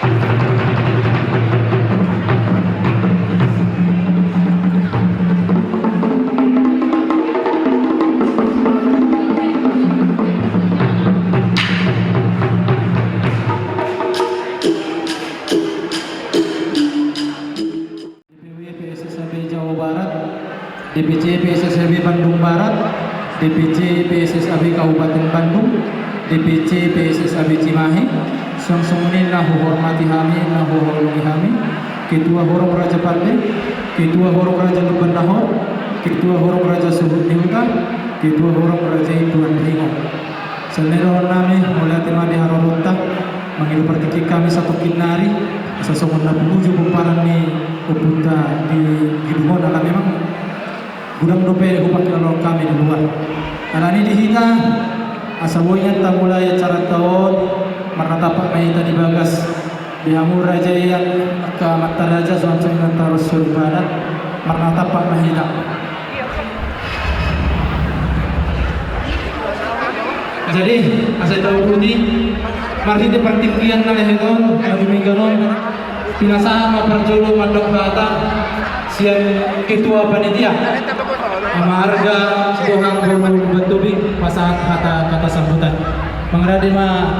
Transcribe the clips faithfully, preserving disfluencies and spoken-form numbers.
D P W P S S A B Jawa Barat, D P C P S S A B Bandung Barat, D P C P S S A B Kabupaten Bandung, D P C P S S A B Cimahi, suang songon i na huhormati hami, na huholongi hami, Ketua Horong Raja Pande, Ketua Horong Raja Lumban Nahor, Ketua Horong Raja Suhut ni Huta, Ketua Horong Raja Tuan Ringo. Selain dohononnami, mauliate ma di haroronta, mangido partingkian hami satongkin nari, asa songon na pungujung pomparan ni ompunta di Gidungon, ala memang godang dope hupangkilalaon hami di luar. Alani di hita, asa boi nian tamulai acaranta on, marnatampak ma hita di bagas. Di hamu raja i, angka amanta raja, suang songon i ma taros soripada, marnatampak ma hita. Jadi, asa tauruni, marhite partingkian na lehet on, na dumenggan on, pinasahat ma parjolo mandok hata sian ketua panitia, Ama Arga Sitohang Boru Batobing, pasahat hata, kata sambutan. Mangarade ma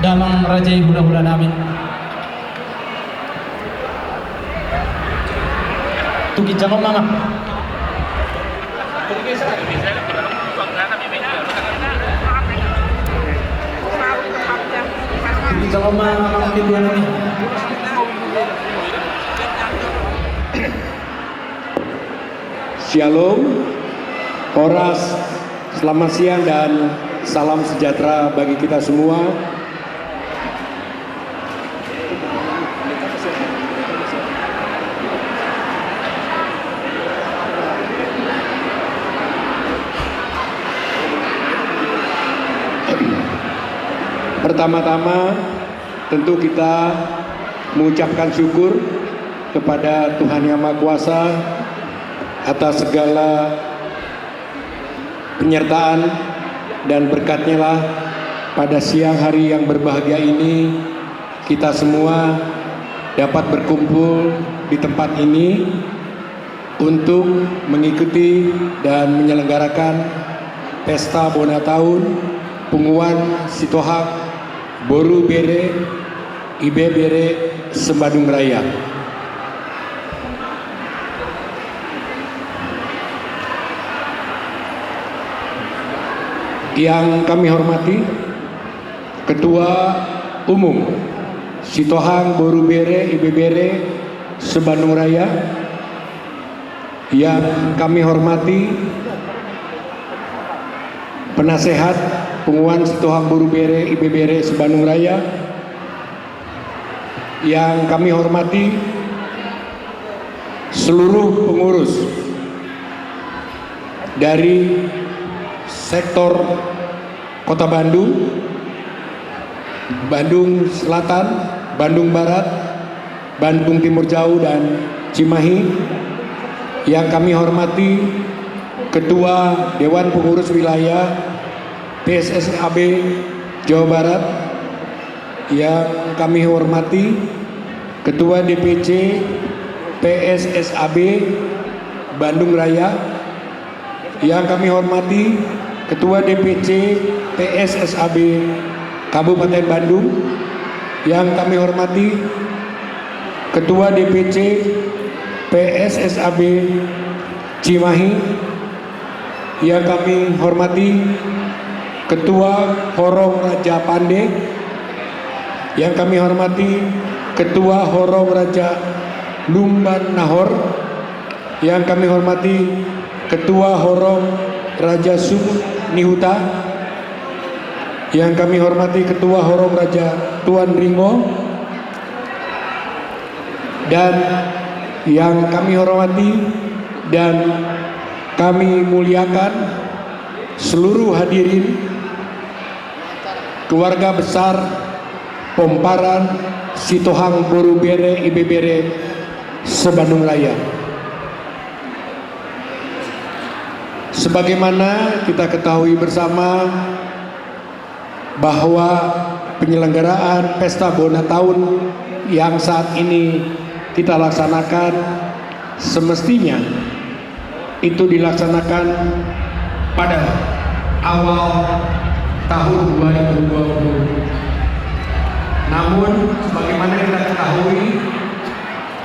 damang raja i, hulahulanami. Tu ginjang on ma, Amang. Tu ginjang on ma, Amang, ketuanami. Shalom, horas, selamat siang, dan salam sejahtera bagi kita semua. Pertama-tama, tentu kita mengucapkan syukur kepada Tuhan Yang Maha Kuasa atas segala penyertaan dan berkat-Nya lah pada siang hari yang berbahagia ini kita semua dapat berkumpul di tempat ini untuk mengikuti dan menyelenggarakan pesta bona taon Punguan Sitohang Boru Bere Ibebere se-Bandung Raya. Yang kami hormati Ketua Umum Sitohang Boru Bere Ibebere se-Bandung Raya, yang kami hormati penasehat Punguan Sitohang Boru Bere Ibebere se-Bandung Raya, yang kami hormati seluruh pengurus dari sektor Kota Bandung, Bandung Selatan, Bandung Barat, Bandung Timur Jauh, dan Cimahi. Yang kami hormati Ketua Dewan Pengurus Wilayah P S S A B Jawa Barat, yang kami hormati Ketua D P C P S S A B Bandung Raya, yang kami hormati Ketua D P C P S S A B Kabupaten Bandung, yang kami hormati Ketua D P C P S S A B Cimahi, yang kami hormati Ketua Horong Raja Pande, yang kami hormati Ketua Horong Raja Lumban Nahor, yang kami hormati Ketua Horong Raja Suhut ni Huta, yang kami hormati Ketua Horong Raja Tuan Ringo, dan yang kami hormati dan kami muliakan seluruh hadirin keluarga besar Pomparan Sitohang Boru Bere Ibebere se-Bandung Raya. Sebagaimana kita ketahui bersama bahwa Penyelenggaraan Pesta Bona Taun yang saat ini kita laksanakan semestinya itu dilaksanakan pada awal tahun dua ribu dua puluh. Namun, sebagaimana kita ketahui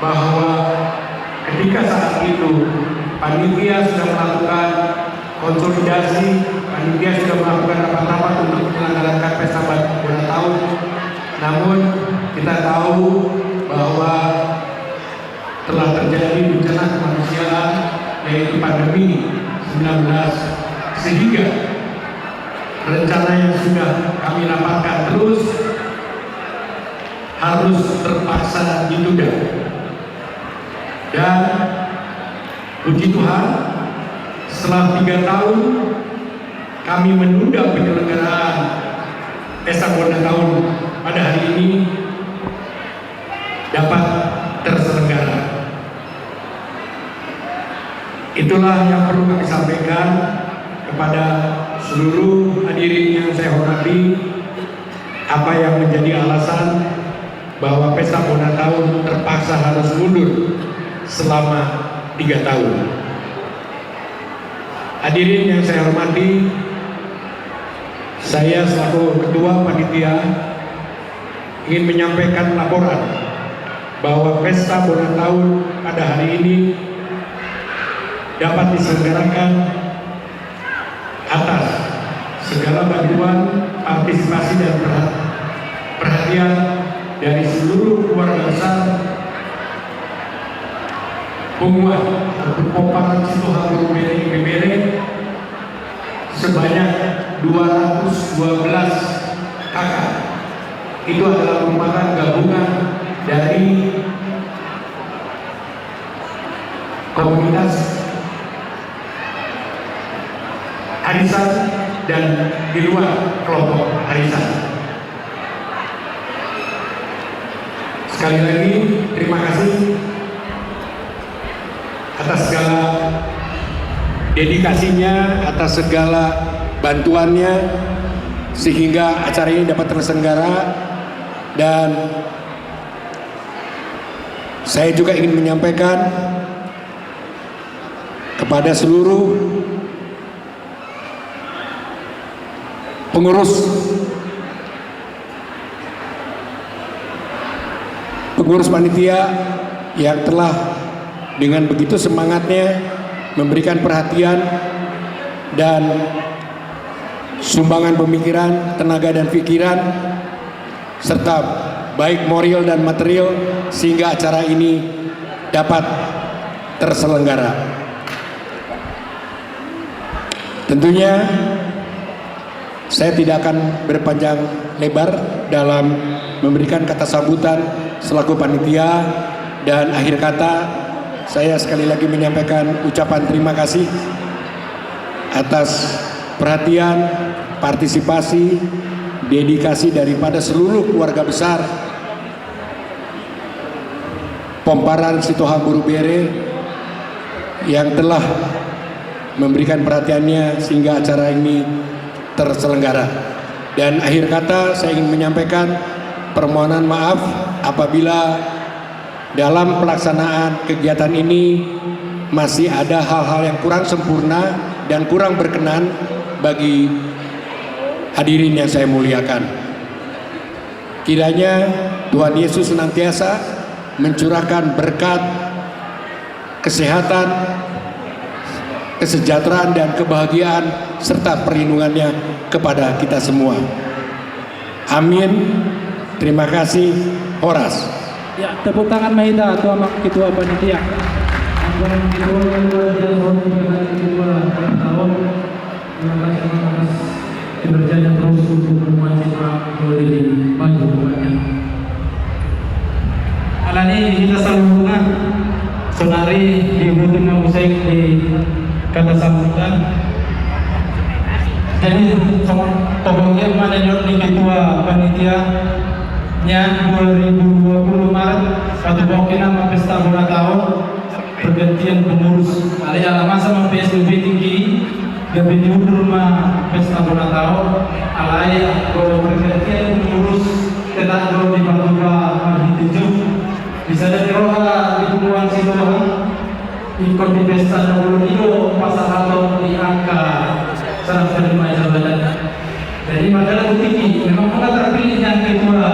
bahwa ketika saat itu panitia sudah melakukan konsolidasi, panitia sudah melakukan rapat-rapat untuk menyelenggarakan Pesta Bona Taun. Namun, kita tahu bahwa telah terjadi bencana kemanusiaan, yaitu pandemi sembilan belas, sehingga rencana yang sudah kami rapatkan terus harus terpaksa ditunda. Dan puji Tuhan, setelah tiga tahun kami menunda penyelenggaraan Pesta Bona Taun pada hari ini dapat terselenggara. Itulah yang perlu kami sampaikan kepada seluruh hadirin yang saya hormati, apa yang menjadi alasan bahwa Pesta Bona Taun terpaksa harus mundur selama tiga tahun. Hadirin yang saya hormati, saya selaku Ketua Panitia ingin menyampaikan laporan bahwa Pesta Bona Taun pada hari ini dapat diselenggarakan atas segala bantuan, partisipasi, dan perha-, perhatian dari seluruh keluarga besar Punguan ataupun Pomparan Sitoha Boru Bere Ibebere sebanyak dua ratus dua belas K K. Itu adalah merupakan gabungan dari komunitas arisan dan di luar kelompok arisan. Sekali lagi, terima kasih atas segala dedikasinya, atas segala bantuannya, sehingga acara ini dapat terselenggara. Dan saya juga ingin menyampaikan kepada seluruh pengurus, pengurus panitia yang telah dengan begitu semangatnya memberikan perhatian dan sumbangan pemikiran, tenaga, dan pikiran, serta baik moral dan material, sehingga acara ini dapat terselenggara. Tentunya, saya tidak akan berpanjang lebar dalam memberikan kata sambutan selaku panitia, dan akhir kata, saya sekali lagi menyampaikan ucapan terima kasih atas perhatian, partisipasi, dedikasi daripada seluruh keluarga besar Pomparan Sitoha Boru Bere yang telah memberikan perhatiannya sehingga acara ini terselenggara. Dan akhir kata, saya ingin menyampaikan permohonan maaf apabila dalam pelaksanaan kegiatan ini masih ada hal-hal yang kurang sempurna dan kurang berkenan bagi hadirin yang saya muliakan. Kiranya Tuhan Yesus senantiasa mencurahkan berkat, kesehatan, kesejahteraan, dan kebahagiaan, serta perlindungan-Nya kepada kita semua. Amin. Terima kasih. Horas. Ya, tepuk tangan ma hita tu amang ketua panitia. Amang ketua, ketua, ketua, ketua, ketua, terima kasih, terima kasih. Kerjanya terus untuk memuat Jepang, boleh di maju bukannya. Alani di hita saluhutna, saonari di ujung ma muse di kata sambutan. Jadi, tobang ia mana di ketua panitia nya dua ribu dua puluh Maret, satu pokoknya nama Pesta Bona Taun, pergantian pengurus. Alai ala masa ma P S B B tinggi, Gabe diundur ma pesta bona taon, alai anggo pergantian pengurus tetap do dipatupa marhite jum. Di sada ni roha di punguan Sitohang, ingkon di pesta na uli i do pasahaton ni angka serah terima jabatan. Jadi, mardalan tu tingki, memang muna terpilih yang ketua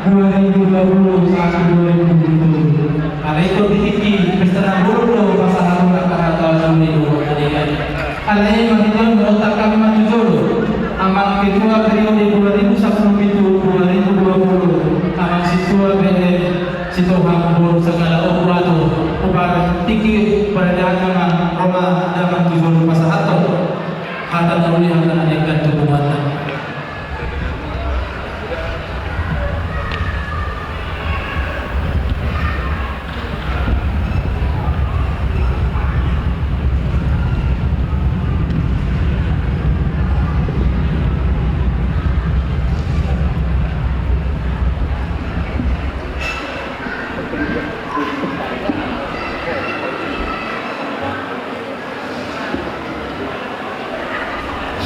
dua ribu dua puluh satu dua ribu dua puluh tujuh. Alai ingkon di tingki, pesta na uli do pasahaton angka hata na uli do. Alai marhite on, berontak hami ma tu jolo. Amang ketua periode dua ribu sepuluh itu dua ribu dua puluh, amang sintua B M Sitohang boru Sagala Ompu Atur. Hupatingki, paradahon ma ro ma damang tu jolo pasahathon hata na uli, hata na denggan tu punguanta.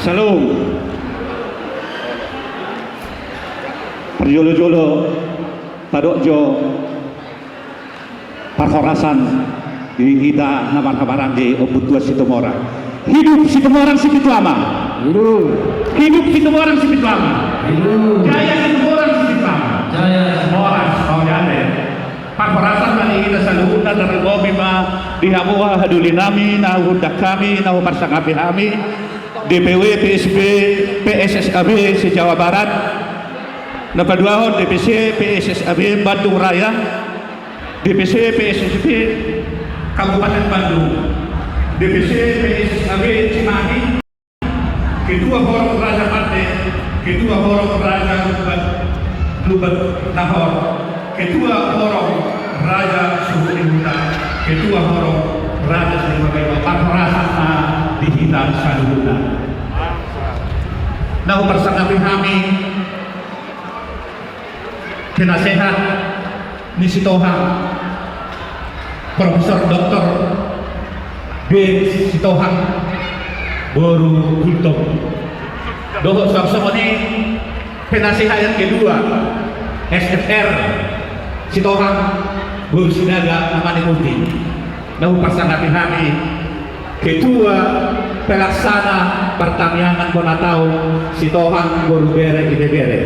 Salam. Parjolo-jolo tadok jo parhorasan di hita na marhahamaranggi Ompu Tuan Situmorang. Hidup Situmorang Sipitu Ama. Hidup. Hidup Situmorang Sipitu Ama. Hidup. Jaya Situmorang Sipitu Ama. Jaya. Horas, mauliate. Parhorasan ma di hita saluhutna, tarlumobi ma di hamu haha doli nami na huundang hami, na huparsangapi hami, D P W P S B P S S A B se-Jawa Barat. Na paduahon D P C P S S A B Bandung Raya, D P C P S S A B Kabupaten Bandung, D P C P S S A B Cimahi, Ketua Horong Raja Pande, Ketua Horong Raja Lumban, Lumban Nahor, Ketua Horong Raja Suhut Ihuta, Ketua Horong Raja Sarimagelang, parhorasan ma di hita saluhutna. Na huparsangapi hami, penasehat ni Sitohang, Profesor Doktor B M Sitohang boru Gultom. Dohot suang songon i penasehat yang kedua, S F R Sitohang boru Sinaga, Amane Muti. Na huparsangapi hami, Ketua Pelaksana Partangiangan Bona Taon Sitohang boru bere, ibebere.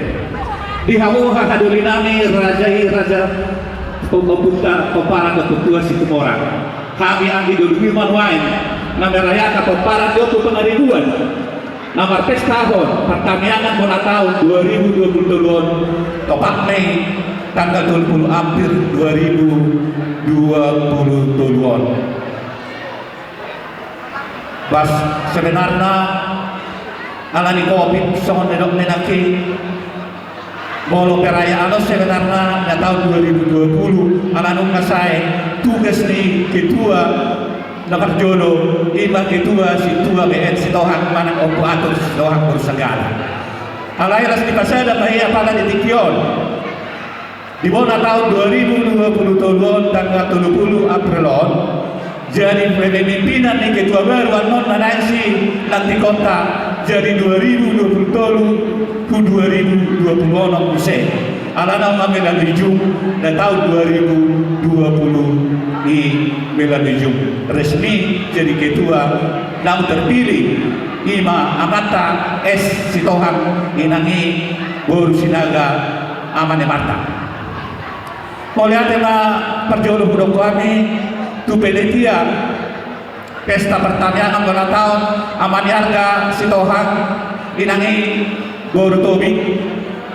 Di hamu haha doli nami, raja i raja, pom-, pom-, pomparan ni Ompu Tuan Situmorang. Hami anggi doli nami nuaeng na merayakan pomparan ni Ompu Pangaribuan na marpestahon Partangiangan Bona Taon dua ribu dua puluh tolu on, topatna i tanggal tolu puluh April dua ribu dua puluh tolu on. Bah, sebenarna ala ni covid songon na nidok ni nangkin, molo perayaan on sebenarna na taon dua ribu dua puluh, ala nunga sae tugas ni ketua na parjolo, ima ketua Sintua B N Sitohang manang Ompu Atur Sitohang boru Sagala. Alai laos dipasada ma i apala di tingki on. Di bona taon dua ribu dua puluh tolu on, tanggal tolu puluh April on, jadi pemimpinan ni ketua baru annon na naeng sinantikonta, jadi dua ribu dua puluh tolu tu dua ribu dua puluh onom muse. Alana nunga melalui Zoom, na taon dua ribu dua puluh i melalui Zoom. Resmi jadi ketua, naung terpilih, ima amanta S Sitohang, inang i boru Sinaga, amane Marta. Mauliate ma parjolo hudok hami tu panitia pesta partangiangan bona taon, ama ni arga Sitohang, inang i boru Tobing,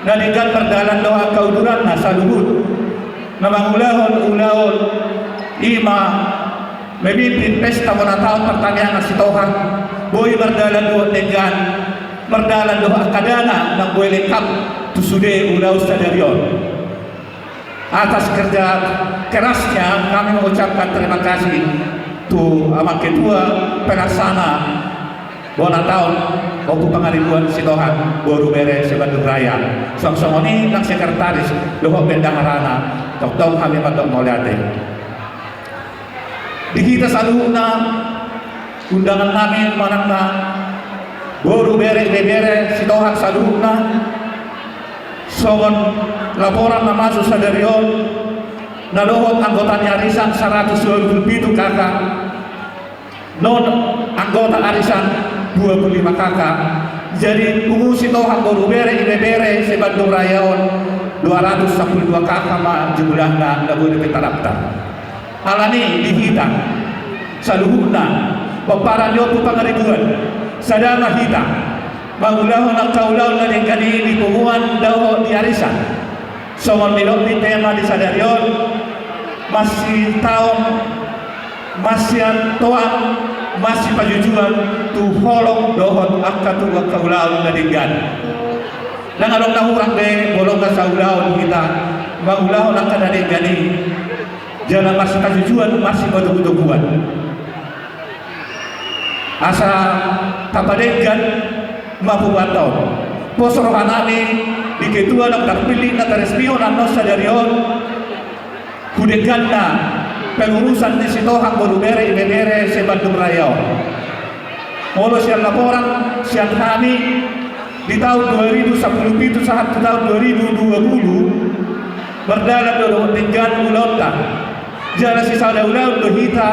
na denggan mardalan dohot angka uduranna saluhut na mangulahon ulaon, ima memimpin pesta bona taon partangiangan Sitohang, boi mardalan dohot denggan, mardalan dohot angka dana na boi lengkap tu sude ulaon sadari on. Atas kerja kerasnya, kami mengucapkan terima kasih tu amang ketua pelaksana bona taon Ompu Pangaribuan Sitohang boru bere se-Bandung Raya. Suang songon i nang sekretaris dohot bendaharana, tongtong hami mandok mauliate. Di hita saluhutna, undangan nami manang na Boru, bere, ibebere Sitohang saluhutna, songon laporan na masuk sadari on, na dohot anggota ni arisan saratus dua puluh pitu K K, non anggota arisan dua puluh lima K K. Jadi pungu Sitohang boru, bere, ibebere se-Bandung Raya on dua ratus sampulu dua K K ma jumlahna na boi dope tardaftar. Alani i di hita saluhutna pomparan ni Ompu Pangaribuan, sada ma hita mangulahon angka ulaon na denggan i di punguan dohot di arisan. Songon nidok ni tema di sadari on, masitaon, masiantoan, masipajujuan tu holong dohot angka tubu angka ulaon na denggan. Ndang adong na hurang be bolon na saulaon hita mangulahon angka na denggan i. Jala masipajujuan, masipatogutoguan. Asa tapadenggan ma punguanta on. Pos rohanami di ketua na tarpillit na taresmihon annon sadari on, hudengganna pengurusan ni Sitohang boru, bere, ibebere se-Bandung Raya on. Molo sian laporan sian hami, di taon dua ribu sampulu pitu sahat tu taon dua ribu dua puluh, mardalan do dohot denggan ulaonta. Jala sisada ulaon do hita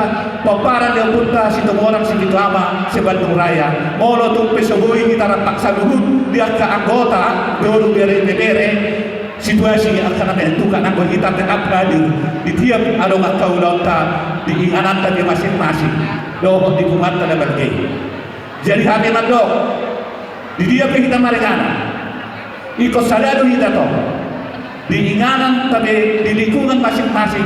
pomparan ni ompunta Situmorang Sipitu Ama se-Bandung Raya. Molo tung pe so boi hita rap saluhut di angka anggota, boru, bere, ibebere, situasi angka na menentukan, anggo hita tetap hadir di tiap adong angka ulaonta, di ingananta pe masing-masing dohot di punguanta na balga i. Jadi hami mandok, di dia pe hita maringanan, ingkon sada do hita tong, di ingananta pe, di lingkungan masing-masing,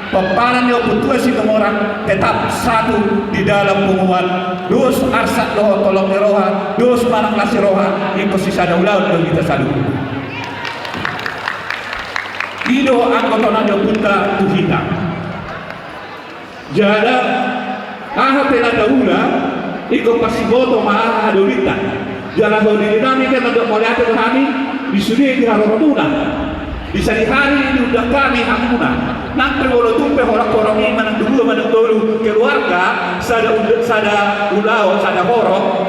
pomparan ni Ompu Tuan Situmorang tetap satu di dalam punguan, dos arsak dohot holong ni roha, dos manang las ni roha, ingkon sisada ulaon do hita saluhut. I do anggo tona ni ompunta tu hita. Jala aha pe na taula, ingkon pasiboto ma aha hadolinta. Jala hadolinami pe mandok mauliate ma hami di sude di haroromuna. Di sadihari diundang hami hamuna. Nang pe molo tung pe horong-horong i manang dua manang tolu keluarga, sada unda-, sada ulaon, sada horong,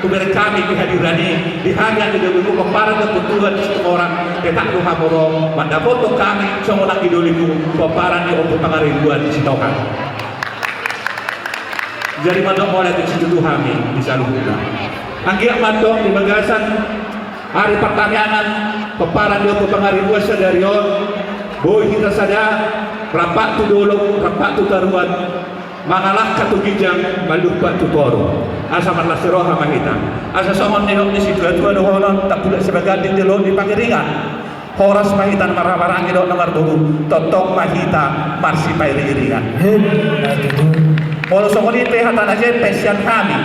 hubereng hami di hadiran i, di hami angka dolimu pomparan ni Ompu Tuan Situmorang, tetap do hamu ro mandapothon hami songon angka dolimu pomparan ni Ompu Pangaribuan di Sitohang. Jadi mandok mauliate situtu hami di saluhutna. Anggiat ma antong di bagasan ari partangiangan pomparan ni Ompu Pangaribuan sadari on, boi hita sada rampak tu dolok, rampak tu toruan, mangalangka tu ginjang, manumpak tu toru. Asa marlas ni roha ma hita. Asa songon nidok ni situatua dohonon, tampudak sibaganding di loho ni pangiringan. Horas ma hita na marhahamaranggi dohot na marboru, tongtong ma hita marsipairingiringan. Hei, na tutu. Molo songon i pe hata na jempes sian hami,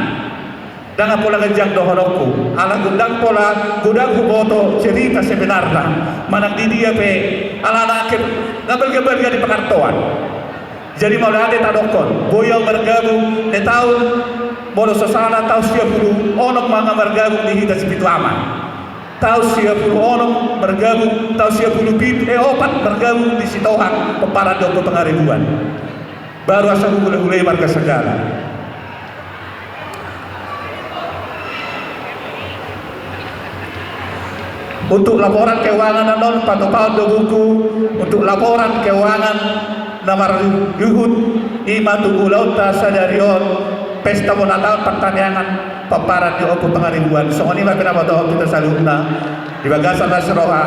ndang pola ganjang dohononku, ala ndang pola godang huboto cerita sebenarna, manang di dia pe, alana angke na balga-balga di pangartoan. Jadi mauliate tadokkon, boi ahu margabung di taon, molo so sala taon sia pulu onom ma nga margabung di hita Sipitu Ama. Taon sia pulu onom margabung, taon sia pulu pitu, eh, opat margabung di Sitohang pomparan ni Ompu Pangaribuan. Baru asa huhulahulai marga sagala. Untuk laporan keuangan annon, patupaon do buku untuk laporan keuangan na marihut i ma tu ulaonta sadari on, pesta bona taon partangiangan pomparan ni Ompu Pangaribuan. Songon i ma pinabotohon hita saluhutna di bagasan las ni roha,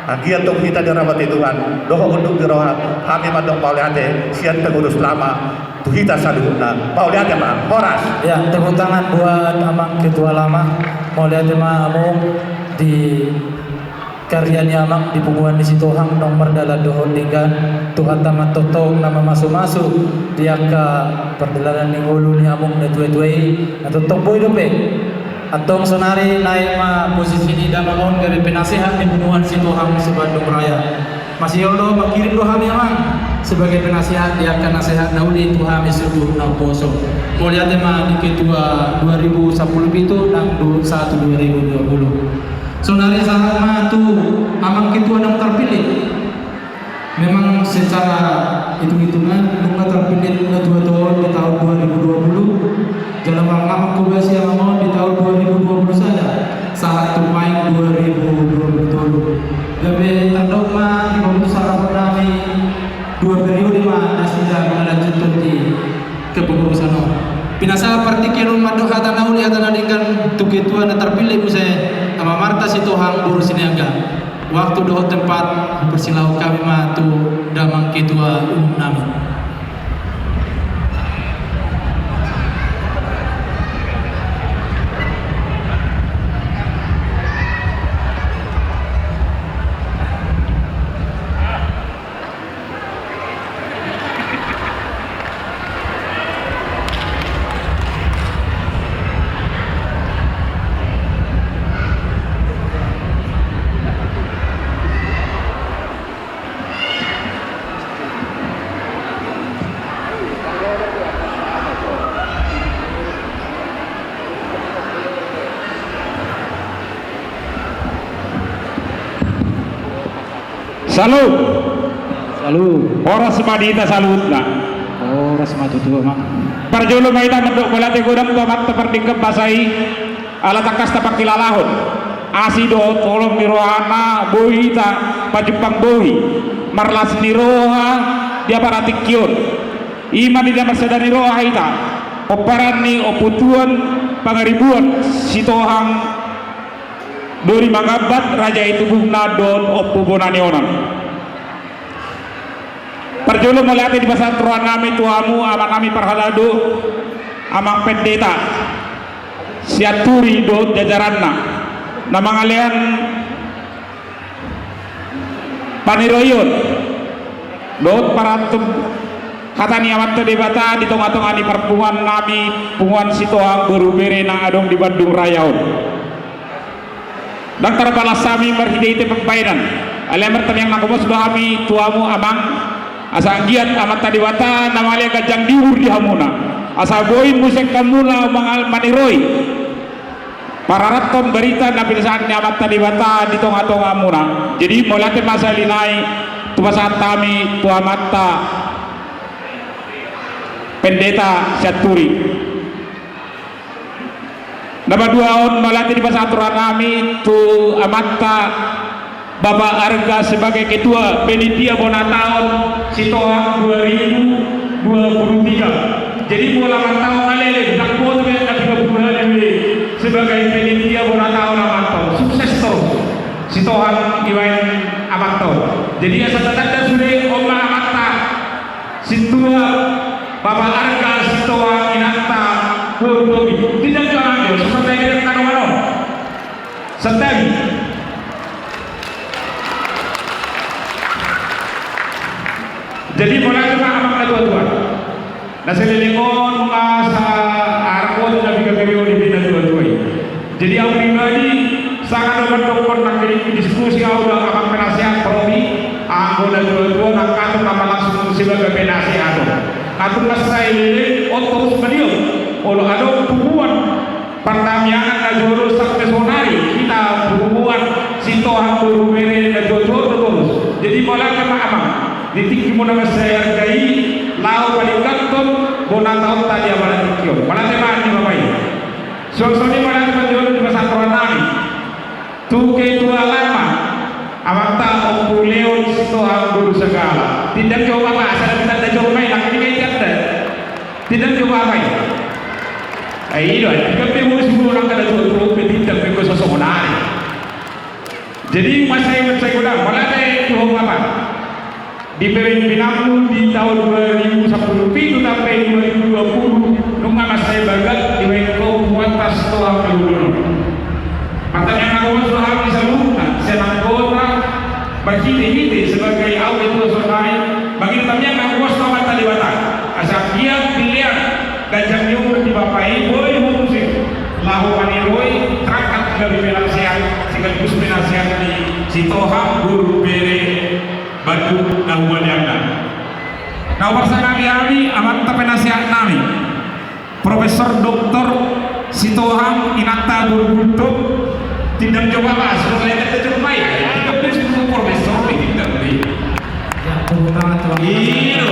anggiat tong hita dirahmati Tuhan dohot unduk ni roha. Hami mandok mauliate sian pengurus lama tu hita saluhutna. Mauliate ma, horas. Ya, tepuk tangan buat Amang Ketua Lama. Mauliate ma Among di karya ni Amang di punguan ni Sitohang naung mardalan dohot denggan. Tuhanta ma tongtong na mamasumasu di angka pardalanan ni ngolu ni Among na tuatua i, na tongtong boi dope. Antong sonari naek ma posisi ni damang on gabe penasehat ni punguan Sitohang se-Bandung Raya. Masihol do, mangkirim do hami Amang sebagai penasehat di angka nasehat na uli tu hami suhut na umposo. Mauliate ma di ketua dua ribu sampulu pitu nang du-, satu dua ribu dua puluh. Sonari sahat ma tu Amang Ketua naung tarpillit. Memang secara hitung-hitungan nunga tarpillit na tuatua on di taon dua ribu dua puluh. Jala mangamangkobasi Amang on di taon dua ribu dua puluh. Pinasahat partingkian on mandok hata na uli, hata na denggan tu ketua na tarpilih muse, Ama Marta Sitohang boru Sinaga. Waktu dohot tempat, persilahkan kami ma tu damang ketua umum nami. Salut. Salut. Horas ma di hita saluhutna. Horas ma tutu, Amang. Parjolo ma hita mandok mauliate godang tu Amanta Pardenggan Basa i, ala tangkas tapangkilalahon asi dohot holong ni rohana boi hita pajumpang bohi, marlas ni roha di apala tingki on. I ma di na marsada ni roha hita, pomparan ni Ompu Tuan Pangaribuan Sitohang Dori Mangambat, Raja Hutubung na dohot Ompu Bona ni Onan. Parjolo mauliate dipasahat roha nami tu hamu, Ama nami parhalado, Amang Pendeta Sianturi dohot jajaranna, na mangalean paniroion dohot parantum hata ni Amanta Debata di tonga-tonga ni parpunguan nami, Punguan Sitohang boru Bere na adong di Bandung Raya on. Ndang tarbalas hami marhite-hite pambahenan. Alai martamiang na gomos do hami tu hamu, Amang, asa anggiat Amanta Debata na mangalean ganjang ni umur di hamuna, asa boi muse hamuna mangal-, maniroi pararathon barita na pinasahat ni Amanta Debata di tonga-tongamuna. Jadi mauliate ma sahali nai tupasahat hami tu Amanta Pendeta Sianturi. Na paduahon, mauliate dipasahat roha nami tu Amanta Bapak Arga sebagai Ketua Panitia Bona Taon Sitohang dua ribu dua puluh tiga. Jadi molo Amanta on na leleng, ndang boto be na tiga puluh hali be sebagai Panitia Bona Taon Amanta on. Sukses terus Sitohang dibahen Amanta on. Jadi asa tatanda sude on ma Amanta sintua Bapak Arga Sitohang inanta boru Tobi. Tidak jangan dia, susah saya tidak kado-kado. Santabi. Jadi, mauliate ma amang na tua-tua. Na saleleng on ma sa argo na piga-piga on di na tua-tua i. Jadi, au pribadi, sanga do mandokkon nangkining diskusi au dohot amang penasehat profi, anggo na tua-tua, nangkaning na langsung sebagai penasehat on. Nangkaning na saleleng on torus ma dia. Olo adong tubuan Partamiangan na jolo sampe sonari hita bubuan Sitohang boru Bere na jotjot do torus. Jadi mauliate ma amang, di tingki muna mansai arga i laho palingkathon bona taonta di apala tingki on. Mauliate ma di bapa i. Suang songon i mauliate ma jolo di pasahat roha nami tu ketua lama, amanta Ompu Leon Sitohang boru Sagala. Tindang jo bapa, asa na tindang jo bapa i, nangkin i tindang. Tindang jo bapa i. Ai i do, ai tiga pe mulu si mulu nangkin na jo tu pe tindang pe ko sosongon ari. Jadi mansai, mansai godang, mauliate tu ho bapa. Di pemimpinanmu di taon dua ribu sampulu pitu sampe dua ribu dua puluh, nunga mansai bagak dibahen ho buat tas toa keluarga. Partamiangan na gomos do hami saluhutna, sian anggota, marhite-hite sebagai au ketua sonari, mangido tamiang na gomos tu Amanta Debata. Asa anggiat dilean ganjang ni umur di bapa i, boi ho muse laho maniroi, terangkat gabe penasehat sekaligus penasehat di Sitohang boru Bere Bandung na humaliangna. Na huparsangapi hami amanta penasehat nami, Profesor Doktor Sitohang inanta boru Gultom. Tindang jo bapa, sudah saya kata jo bapa i. Tiga pe mulu profesor i tindang i. Ya, tepuk tangan, teman-teman. Iya.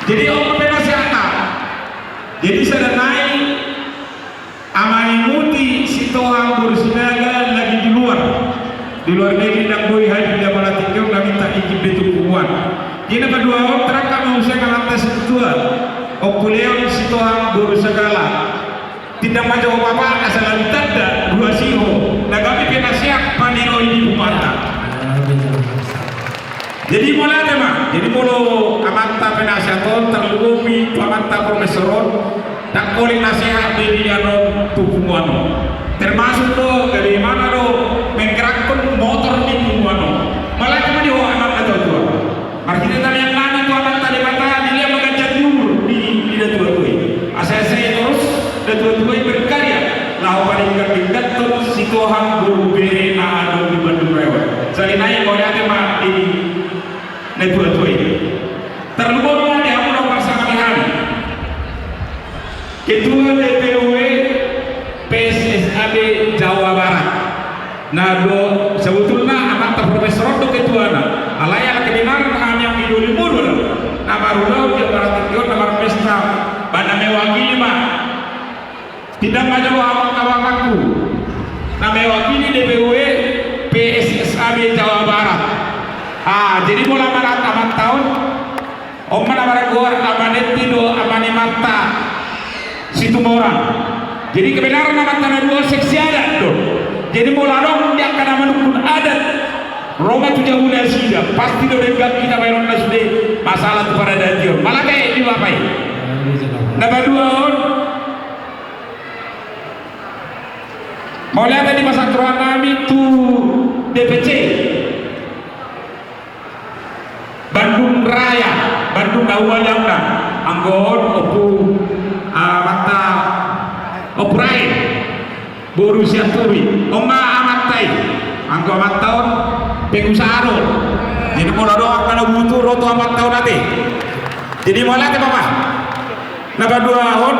Jadi, on ma penasehatna. Jadi, sada nai, Amang i muti Sitohang boru Sinaga lagi di luar. Di luar negeri, ndang boi hadir di apala tingki on, na minta izin be tu punguan. Jadi na paduahon, terangkat ma muse amanta sintua Ompu Leon Sitohang boru Sagala. Tindang ma jo ho bapa, asa lalu tanda ruas i ho na gabe penasehat paniroi di punguanta. Jadi mauliate ma, jadi molo amanta penasehat on tarlumobi tu amanta profesor on, ndang holan nasehat be di anon tu punguan on. Termasuk do gabe imana do menggerakkan motor di punguan on. Mauliate ma di ho amang na tuatua. Marhite tangiangnami tu amanta Debata, dilehon ma ganjang ni umur di, di na tuatua i. Asa sai torus na tuatua i berkarya laho padenggan-dengganhon Sitohang boru bere na adong di Bandung Raya on. Sahali nai mauliate ma di na tuatua i. Tarlumobi ma di hamu na parsangap hami. Ketua D P W P S S A B Jawa Barat. Na do, sebetulna amanta profesor on do ketuana. Alai ala kebenaran hami anggi doli murul na marulaon di Barat tingki on na marpesta, ba na mewakili ma. Tindang ma jo ho amang na bapangku. Na mewakili D P W P S S A B Jawa Barat. Ah, jadi molo amanta, amanta on. On ma na margoar Ama Netti do Ama ni Marta Situmorang. Jadi kebenaran amanta na dua on seksi adat do. Jadi molo adong di angka na manungkun adat, ro ma tu jabu nasida, pasti do denggan hita baenonna sude masalah tu paradat i on. Mauliate di bapa i. Na padua on, mauliate di pasahat rohanami tu D P C Bandung Raya, Bandung na uli ahu na. Anggo on Ompu, ah, amanta, Ompu Rain boru Sianturi. On ma amanta i. Anggo amanta on pengusaha do. Jadi molo adong angka na butuh ro tu amanta on ate. Jadi mauliate bapa. Na padua on,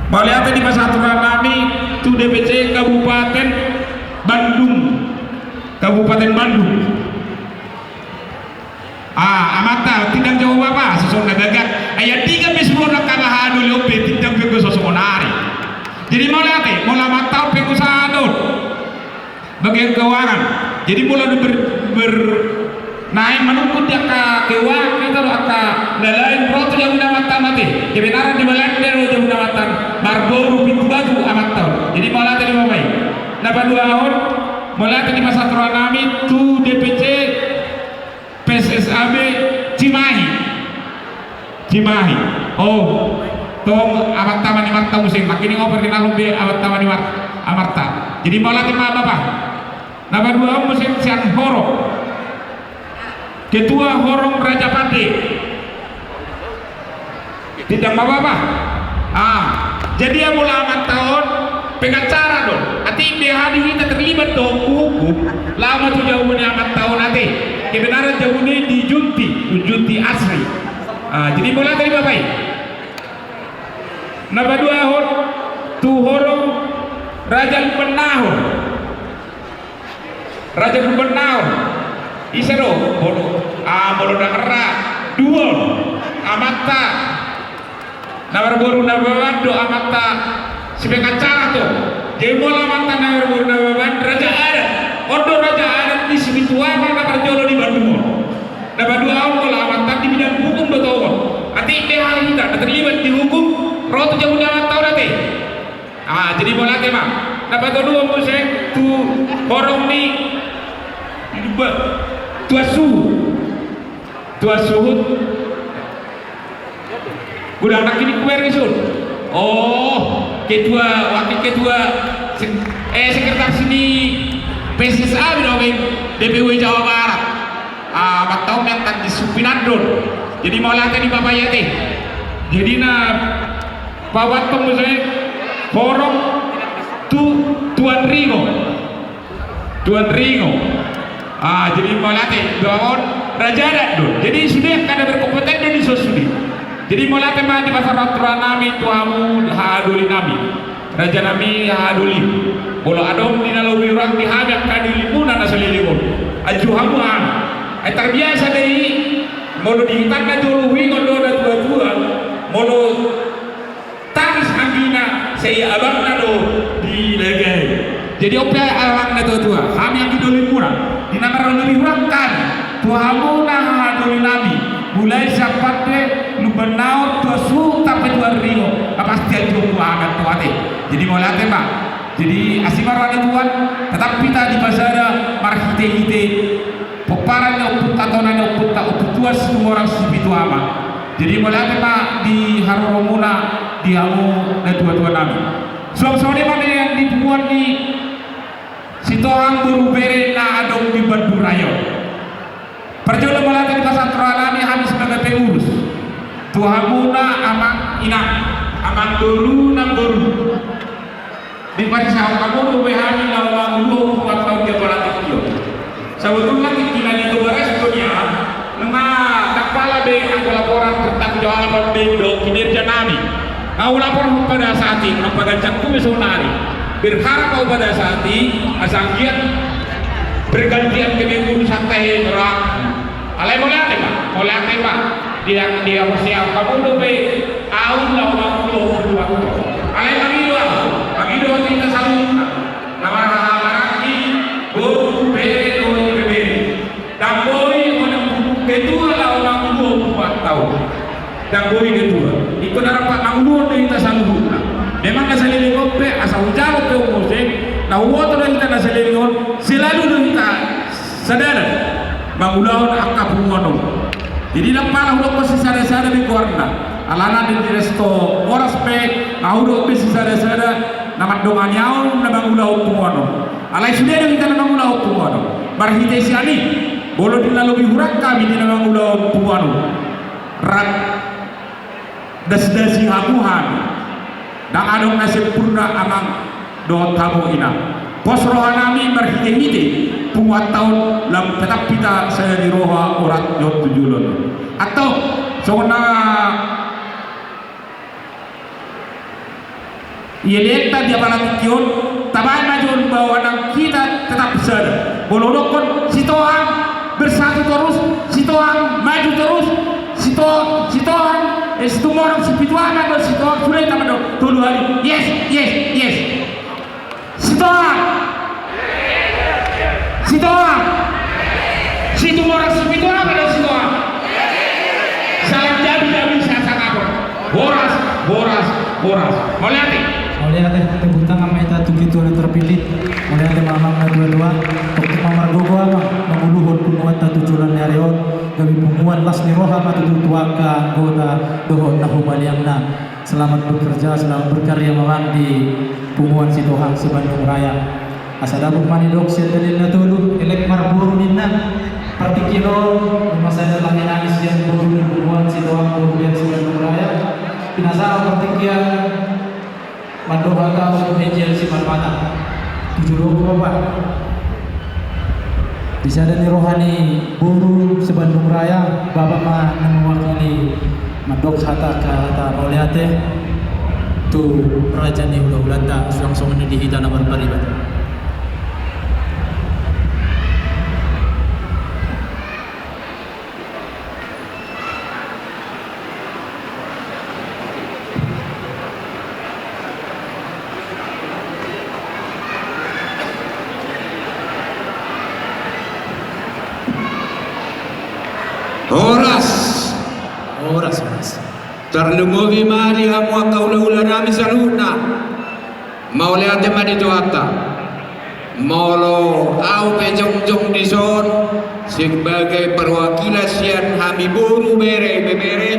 mauliate di pasahat rohanami tu D P C Kabupaten Bandung. Kabupaten Bandung. Ah, amanta, tindang jo ho bapa, songon na bagak. Ai andigan be sumurung angka bahadoli on be, tindang be anggo songon ari. Jadi mauliate, molo amanta on pengusaha do. Bagian keuangan. Jadi molo ber, ber, naeng manungkun di angka keuangan, hita do angka na lain, ro tu jabu ni amanta on ate. Kebenaran di Belanda do jabu ni amanta on. Marboru Pintu Batu amanta on. Jadi mauliate di bapa i. Na padua on, mauliate di pasahat rohanami tu D P C P S S A B Cimahi. Cimahi. Oh, tong amanta Ama ni Marta muse. Nangkining oper di na lombe amanta Ama ni Mar, Amarta. Jadi mauliate ma bapa. Na padua on muse sian horong. Ketua Horong Raja Pande. Tindang ma bapa. Ah, jadi ia molo amanta on pengacara do. Atik be hami hita terlibat do hukum. Laho ma tu jabu ni amanta on ate. Kebenaran jabu ni di Junti, Junti Asri. Ah, jadi mauliate di bapa i. Na padua on tu horong Raja Lumban Nahor. Raja Lumban Nahor. Ise do? Molo, ah, molo na ra dua on. Amanta na marboru Nababan do amanta sipengacara tu. Jadi molo amanta na marboru Nababan raja adat. On do raja adat di Situata na parjolo di Bandung on. Na padua on molo amanta di bidang hukum do tong on. Atik be hami hita na terlibat di hukum, ro tu jabu ni amanta on ate. Ah, jadi mauliate ma. Na patolu on muse tu horong ni Tuan Suhut. Tuan Suhut. Godang nangkining hubereng i sun. Oh, ketua, wakil ketua, sek, eh, sekretaris ni P S S A B do, D P W Jawa Barat. Ah, amanta on mean di Sumpinandon. Jadi mauliate di bapa i ate. Jadi na paopathon muse horong tu Tuan Ringo. Tuan Ringo. Ah, jadi mauliate, dua on raja adat do. Jadi sude angka na berkompeten do dison sude. Jadi mauliate ma di pasahat rohanami tu hamu hahadolinami. Rajanami hahadolim. Molo adong di na lobi hurang di hami angka dolimuna na saleleng on, anju hamu hami. Ai tarbiasa do i, molo di hita na jolo huingot do na tuatua, molo tangis anggina, sai abangna do dilagai. Jadi on pe amang na tuatua, hami anggi dolimuna, di na marlobi hurang hami tu hamu na hahadolinami, mulai sian Pande, Lumban Pennaon tu suhut sampe tu arringot, na pasti anjung tu anak tu ate. Jadi mauliate ma. Jadi asi ma roha ni Tuhan, tetap hita dipasada marhite-hite pomparan ni ompunta, tona ni ompunta, Ompu Tuan Situmorang Sipitu Ama. Jadi mauliate ma di haroromuna, di hamu natuatua nami. Suang songon i ma nian di punguan ni Sitohang boru bere na adong di Bandung Raya on. Parjolo mauliate di pasahat roha nami hami sebagai pengurus. Tu hamuna amang inang, amangboru namboru. Dipasahat hamu dope hami laho manguluhon punguanta on di apala tingki on. Sabotulna tingki na di Toba Resto nia, nunga ndang pola be anggo laporan pertanggungjawaban be do kinerja nami. Nga hulaporhon pada saat i, nga paganjangku be saonari. Berharap au pada saat i, asa anggiat pergantian kepengurusan tahe ra. Alai mauliate ma, mauliate ma. Di, di hamu dope au laho manguluhon punguanta on. Alai mangido au, mangido tu hita saluhutna. Na marhahamaranggi, boru, bere, dohot ibebere. Ndang boi hona ketua laho manguluhon punguanta on. Ndang boi ketua. Ingkon na rap manguluhon do hita saluhutna. Memang na saleleng on pe asa hujalo pe on muse, na huboto do hita na saleleng on, selalu do hita sadanan mangulahon angka punguan on. Jadi ndang pola hudokkon sisada-sada be goarna. Alana di resto Horas pe nga hudok be sisada-sada na mandongani au na mangulahon punguan on. Alai sude do hita na mangulahon punguan on. Marhite sian i, molo di na lobi hurang hami di na mangulahon punguan on, rap dasdasi hamu hami. Ndang adong na sempurna amang dohot hamu inang. Pos roha nami marhite-hite punguanta on lam tetap hita sada ni roha, horas dohot tu joloan on. Antong, songon na ielehonta di apala tingki on, tabahen ma jolo bahwa nang hita tetap sada. Molo hudokkon Sitohang bersatu terus, Sitohang maju terus, Sito-, Sitohang, eh, Situmorang Sipitu Ama do, Sitohang sudah hita mandok tolu hali. Yes, yes, yes. Sitohang. Sitohang. Situmorang Sipitu Ama do, Sitohang. Salam jabi-jabi, sahat sangap. Horas, horas, horas. Mauliate. Mauliate, tepuk tangan ma hita tu ketua na terpilih. Mauliate ma amang na tua-tua. Tongtong ma margogo amang manguluhon punguanta tu joloan ni ari on. Gabe punguan las ni roha ma tutu tu angka anggota dohot na humaliangna. Selamat bekerja, selamat berkarya ma amang di punguan Sitohang Sibandung Raya. Asa dapot ma nidok sian dalil na tolu, elek marboru ninna. Partingkian on, nunga sada lahenami sian boru ni punguan Sitohang boru bere Sibandung Raya. Pinasahat partingkian mandok hata Ompu Hejel Simarmata. Tu jolo, Bapak. Di sada ni roha ni boru Sibandung Raya, Bapak ma na mewakili mandok hata, hata mauliate tu raja ni hulahulanta, suang songon i di hita na marpariban. Horas. Horas, horas. Tarlumobi ma di hamu angka hulahula nami saluhutna. Mauliate ma di Tuhanta. Molo au pe jongjong dison sebagai perwakilan sian hami boru bere ibebere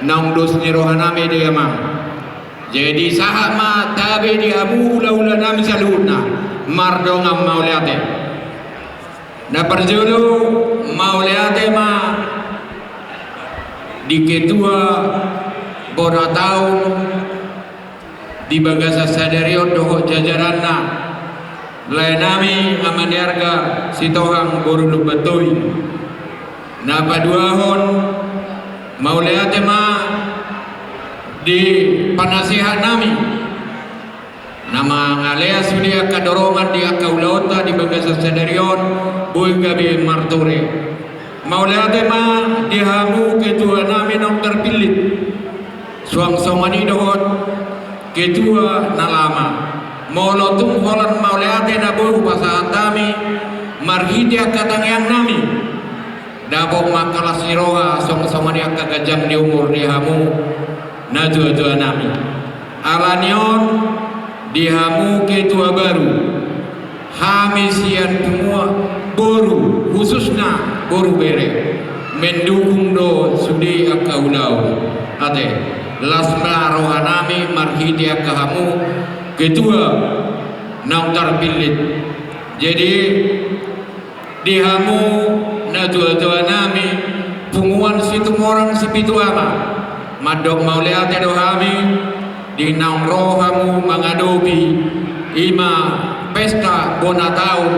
naung dos ni roha nami do i amang. Jadi sahat ma tabe di hamu hulahula nami saluhutna mardongan mauliate. Na parjolo mauliate ma di ketua bona taon di bagasan sadari on dohot jajaranna, lae nami ama ni arga Sitohang boru Lumbantowi. Na paduahon, mauliate ma di panasehat nami na mangalehon sude angka dorongan di angka ulaonta di bagasan sadari on boi gabe martore. Mauliate ma di hamu ketua nami naung terpilih. Suang songon i dohot ketua na lama. Molo tung holan mauliate na boi hupasahat hami marhite angka tangiang nami, Dapot ma angka las ni roha, songon-songon i angka ganjang ni umur di hamu natuatuanami. Alani on, di hamu ketua baru, hami sian punguan boru, khususna boru bere, mendukung do sude angka ulaon. Ate, las ma rohanami marhite angka hamu ketua naung tarpillit. Jadi, di hamu natuatuanami, punguan Situmorang Sipitu Ama, mandok mauliate do hami di naung ro hamu mangadopi i ma pesta bona taon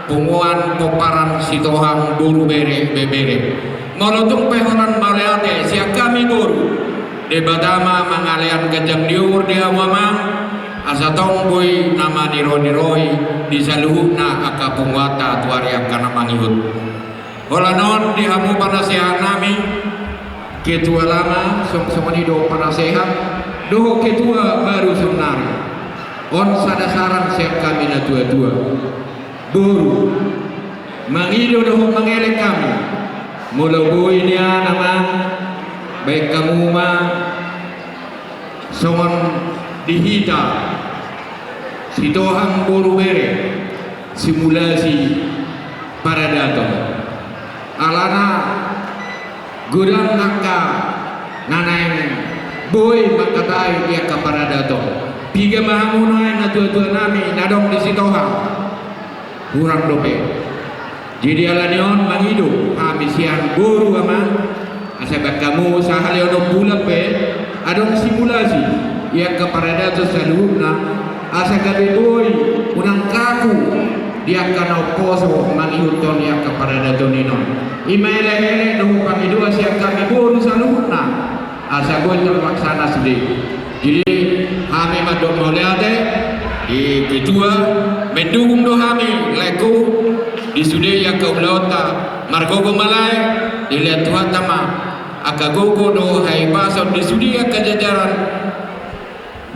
punguan pomparan Sitohang boru bere ibebere. Molo tung pe holan mauliate sian hami boru, Debata ma mangalean ganjang ni umur di hamu amang, asa tong boi na manironirohi di saluhutna angka punguanta tu ari angka na mangihut. Holan on di hamu panasehatnami, ketua lama, song-, songon i do panasehat, dohot ketua baru saonari. On sada saran sian hami natuatua. Boru, mangido dohot mangelek hami. Molo boi nian amang, baen hamu ma songon di hita Sitohang boru bere, simulasi paradaton. Alana godang angka na naeng boi mangkatai di angka paradaton. Piga ma hamu nuaeng natuatuanami na adong di Sitohang? Hurang dope. Jadi alani on mangido hami sian boru amang, asa baen hamu sahali onom bulan pe adong simulasi di angka paradaton saluhutna, asa gabe boi unang kaku di angka na umposo mangihuthon di angka paradaton i non. I ma elekelek dohot pangidoan sian hami boru saluhutna, asa boi terlaksana sude. Jadi, hami mandok mauliate di ketua, mendukung do hami laengku di sude angka ulaonta, margogo ma lae, dilehon Tuhanta ma angka gogo dohot hahipason di sude angka jajaran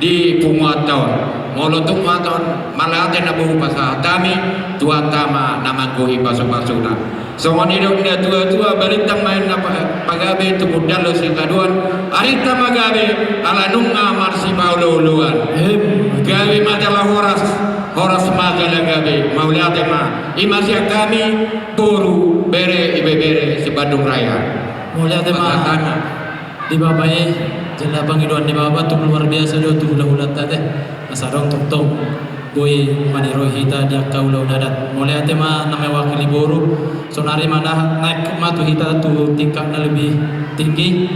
di punguanta on. Molo tung hata on mauliate na boi hupasahat hami, Tuhanta ma na manggohi pasupasuna. Songon i do natuatua, balintang ma inna pa-, pagabe, tumundalhon sitadoan, arinta ma gabe, ala nunga marsipaolooloan. Em. Gabe ma jala horas, horas ma jala gabe, mauliate ma. I ma sian hami boru bere ibebere se-Bandung Raya. Mauliate ma. Pangkatana. Di bapa i, jala pangidoan ni bapa tung luar biasa do tu hulahulanta ate. Asa adong tongtong boi maniroi hita di angka ulaon adat. Mauliate ma na mewakili boru. Saonari ma na-, naek ma tu hita tu tingkat na lebih tinggi.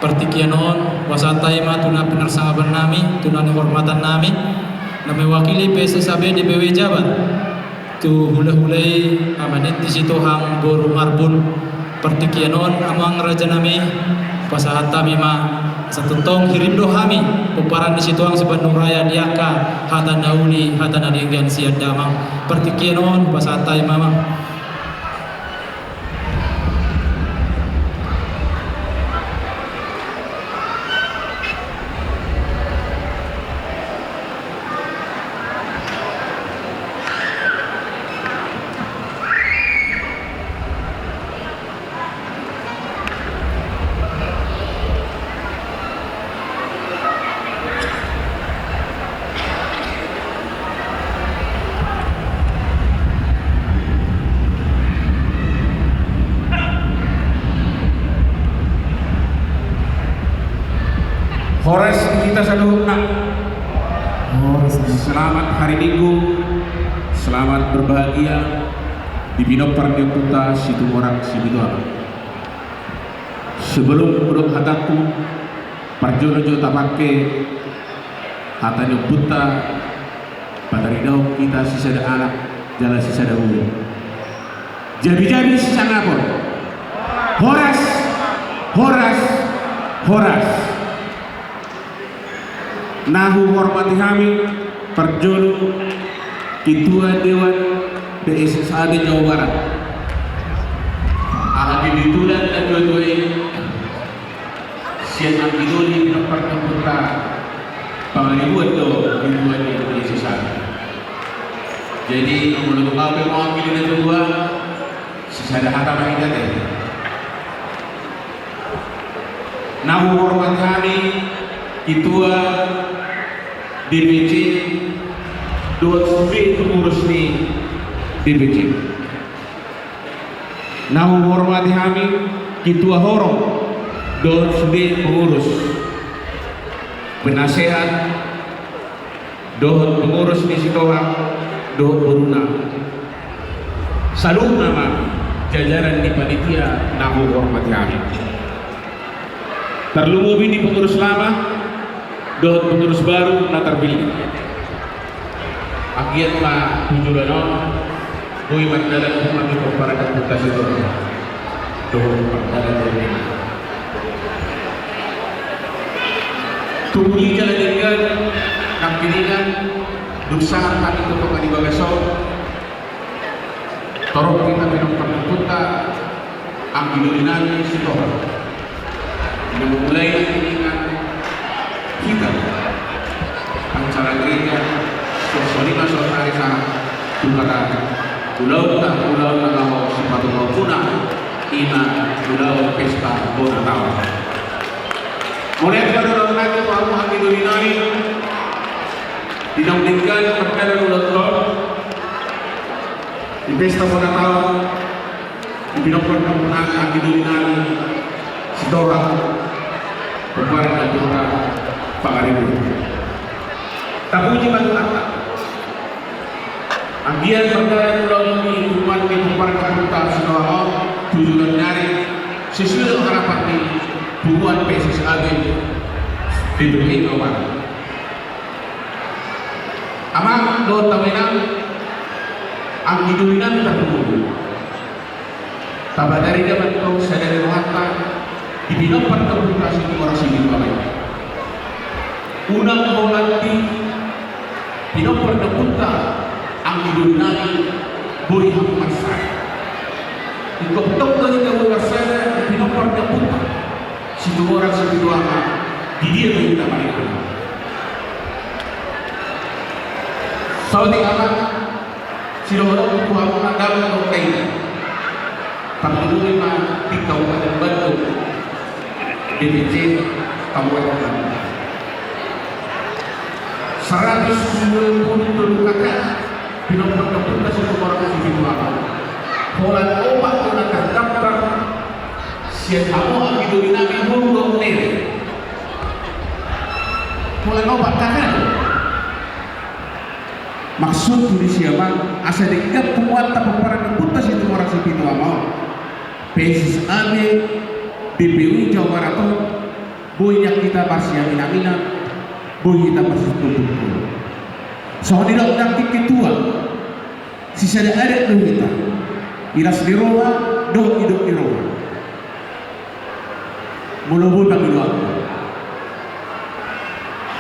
Partingkian on, hupasahat hami ma tu na pinarsangapannami, tu na nihormatannami, na mewakili P S S A B D P W Jabar. Tu hulahula i, Ama Ninti Sitohang boru Marbun. Partingkian on, amang rajanami, pasahat hami ma, asa tongtong hirim do hami pomparan ni Sitohang se-Bandung Raya di angka hata na uli, hata na denggan sian damang. Partingkian on, pasahat hami ma, amang. Horas di hita saluhutna. Horas. Selamat hari Minggu. Selamat berbahagia di pinompar ni ompunta Situmorang Sipitu Ama. Sebelum hudok hatangku, parjolo jo tapangke hata ni ompunta, pataridahon hita sisada anak jala sisada boru. Jabijabi sisangapon. Horas, horas, horas. Na huhormati hami, parjolo Ketua Dewan P S S A B Jawa Barat. Ala di tulang natuatua i, sian anggi doli pinompar ni ompunta, pangaribuan do ketua ni P S S A B. Jadi, molo tung au pe mewakili natuatua, Sada hata ma hita te. Na huhormati hami Ketua D P C dohot sude pengurus ni D P C. Na huhormati hami Ketua Horong dohot sude pengurus, penasehat dohot pengurus ni Sitohang dohot boruna. Saluhutna ma jajaran ni panitia na huhormati hami. Tarlumobi di pengurus lama dohot pengurus baru na tarpilih. Anggiat ma tu joloan on boi mardalan hami tu pomparan ni Ompunta Sitohang dohot mardalan tu joloan on. Tung i jala denggan, nangkiningan, dung sahat hami tu tonga ni bagas on, torop hita pinompar ni Ompunta, anggi doli nami Sitohang. Di na mamulai nangkiningan hita acara gereja, songon i ma saonari sahat tu hata ulaonta, ulaon na laho sipatupaonmuna, i ma ulaon pesta bona taon. Mauliate ma dohonon nami tu hamu anggi doli nami, di naung denggan mardalan ulaonta on di pesta bona taon, di pinompar ni Ompunta, anggi doli nami Sitohang, pomparan ni Ompunta Pangaribuan. Tapuji ma Tuhanta. Anggiat mardalan ulaon ni punguan ni pomparan ni Ompunta Sitohang on tu joloan ni ari, sesuai dohot harapan ni punguan P S S A B D P W I Jawa Barat. Amang dohot hamu inang, anggi doli nami tarlumobi, tapatarida ma antong sada ni rohanta di pinompar ni Ompunta Situmorang Sipitu Ama i. Unang holan di pinompar ni Ompunta, anggi doli nami, boi hamu marsada. Ingkon tong do hita boi marsada di pinompar ni Ompunta Situmorang Sipitu Ama, di dia pe hita mardalan. Saotik, Amang, sidohononku tu hamu na dang dohot dainang. Tarlumobi ma di Kabupaten Bandung, D P C Kabupaten Bandung. Saratus dua pulu tolu K K pinompar ni Ompunta Situmorang Sipitu Ama. Holan opat do na terdaftar sian hamu anggi doli nami, boru dohot nene. Holan opat K K do. Maksudhu disi, Amang, asa denggan punguanta pomparan ni Ompunta Situmorang Sipitu Ama on, P S S A B D P W I Jawa Barat on, boi nian hita marsiaminaminan, boi hita marsitungkotungkot. Songon nidok nangkin ketua, sisada adat do hita, ilas ni roha dohot nidok ni roha. Molo boi pangidoanku,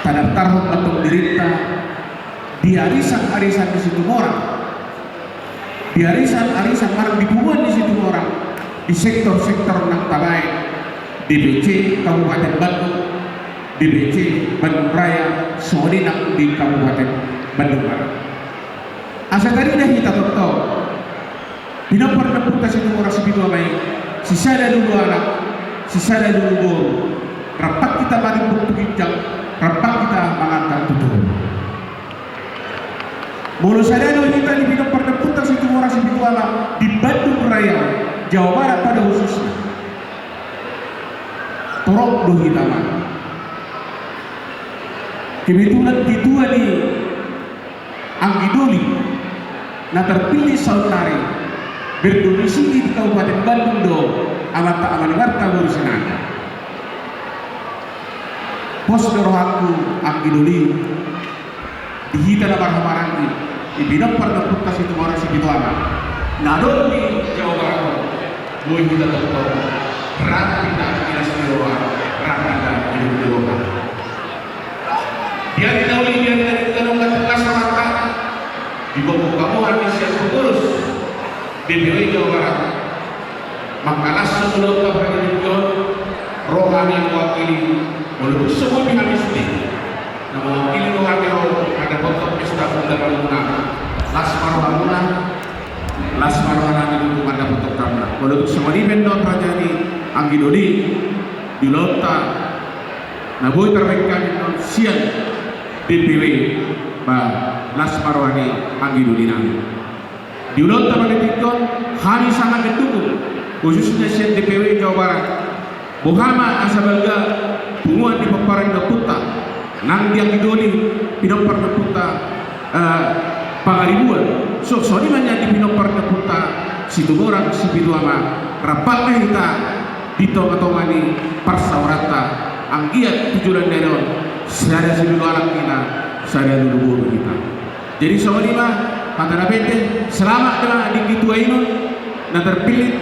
tadaftarhon ma antong dirinta di arisan-arisan ni Situmorang, di arisan-arisan manang di punguan ni Situmorang, di sektor-sektor nang tabaen D P C Kabupaten Bandung, D P C Bandung Raya, songon i nang di Kabupaten Bandung Barat. Asa tarida hita tongtong pinompar ni Ompunta Situmorang Sipitu Ama i, sisada lulu anak, sisada lulu boru, rampak hita manimbung tu ginjang, rampak hita mangantan tu toru. Molo sada do hita di pinompar ni Ompunta Situmorang Sipitu Ama di Bandung Raya, Jawa Barat pada khususna, torop do hita, Amang. Kebetulan ketua ni anggi doli na terpilih saonnari berdomisili di Kabupaten Bandung do amanta Ama ni Marta boru Sinaga. Pos do rohangku anggi doli, di hita na marhahamaranggi, di pinompar ni Ompunta Situmorang Sipitu Ama na adong di Jawa Barat, boi hita tongtong rap hita ilas ni roha, rap hita nidok ni roha. Di ari na uli, di ari na denggan, nunga tangkas rohanta, diboan hamu hami sian pengurus D P W I Jawa Barat, mangkalashon ulaonta partingkian on, ro hami mewakili, walaupun so boi hami sude, na mewakili ro hami ro mandapothon pesta undang na las ma rohamuna, Las ma roha nami tutu mandapothon hamuna. Molo tung songon i pe annon raja ni anggi doli, di ulaonta na boi tarbahen hami annon sian D P W, ba las ma roha ni anggi doli nami. Di ulaonta manitikkon, hami sangat mendukung, khususnya sian D P W Jawa Barat, boha ma asa balga punguan di pomparan ni ompunta nang di anggi doli pinompar ni ompunta, eh, Pangaribuan. So, songon i ma nian di pinompar ni ompunta Situmorang Sipitu Ama, rap ma hita di tonga-tonga ni parsaoranta, anggiat tu joloan ni ari on sada silulu anak hita, sada lulu boru hita. Jadi songon i ma hata na pendek, selamat ma di anggi tua i annon na terpilih,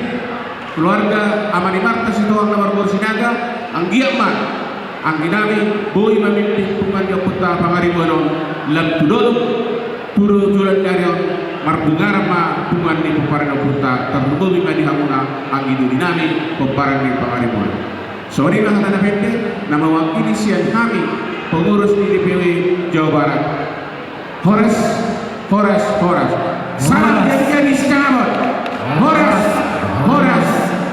keluarga Ama ni Marta Sitohang na marboru Sinaga, anggiat ma anggi nami boi mamimpin punguan ni ompunta Pangaribuan on, lam tu dolok tu joloan ni ari on, marbungaran ma punguan ni pomparan ni ompunta, tarlumobi ma di hamuna anggi doli nami pomparan ni Pangaribuan. Songon i ma hata na pendek na mewakili sian hami pengurus di D P W Jawa Barat. Horas, horas, horas. Salam jadi-jadi Sitangamon. Horas, horas,